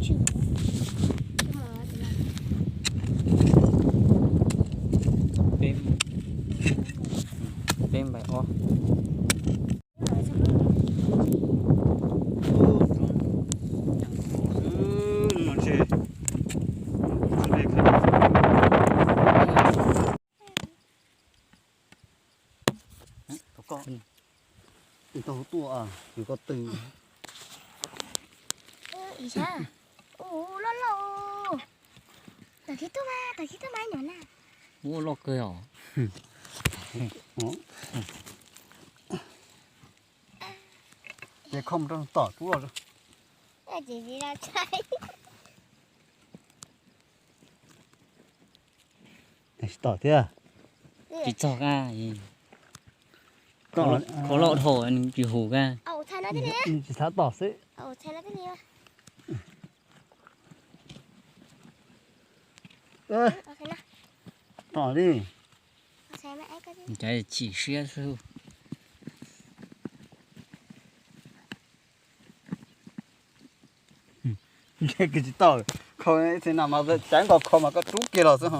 Peb, peb npaim ob. Tau tuaj, koj twg? Loj loj. Tam thib tuaj mas, tam thib tuaj mas nyuam na. Ua loj kawg os. Ces kho mus rau tom rub los. Tsis tom thiab. Tsis txog kab. Kho loj dhau nws tsis hum kab. Nws tsis xav tom xwb. Tom li. Cas chim siab xwb. Ntshe kis tsis tau, kho ib txhia na mas cav nkaus kho mas koj rub kiag los xwb ho.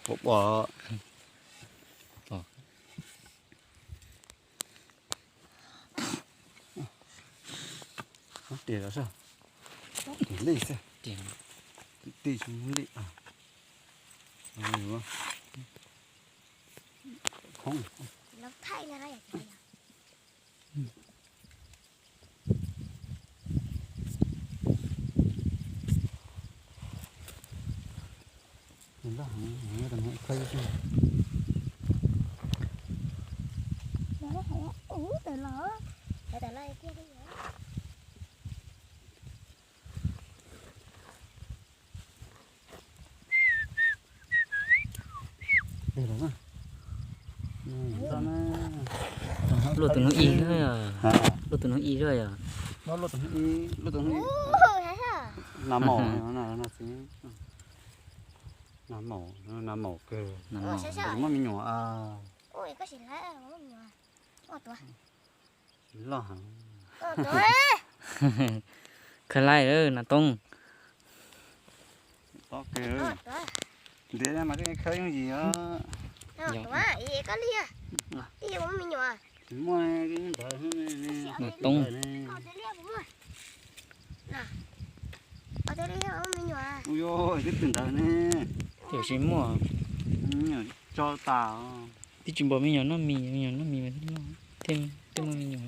Pom pom. Tias los soj, tias li xwb, ti ti tsis muaj li. Khoob. Loj heev, nyob rau no ib khawb xwb. Luaj tus no ib, luaj tus no ib zoj yog. Luaj tus no ib, luaj tus no ib. Nas maum, nas maum, nas maum kawg. Muaj me nyuam. Loj heev. Khaws laj nas toob. Ntiav mas khaws yooj yim os. Nas toob. Ua, twb twm ntawd ne. Twb tsis muaj. Me nyuam tso tas. Twb tsis npaum me nyuam noj mis, me nyuam noj mis mas thiaj noj, thiaj muaj me nyuam.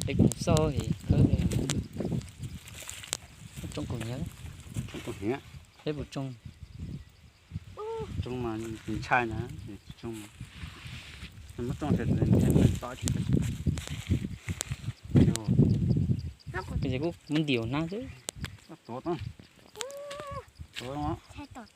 Peb mus xauj es khawb, tsoo kaum nyiav, peb puas tsoo? Tsoo mas ntshai na, tsoo, muab tsoo ces tsis tau tsis. Ces kuj muab ntim hnab xwb. Tuav, tuav.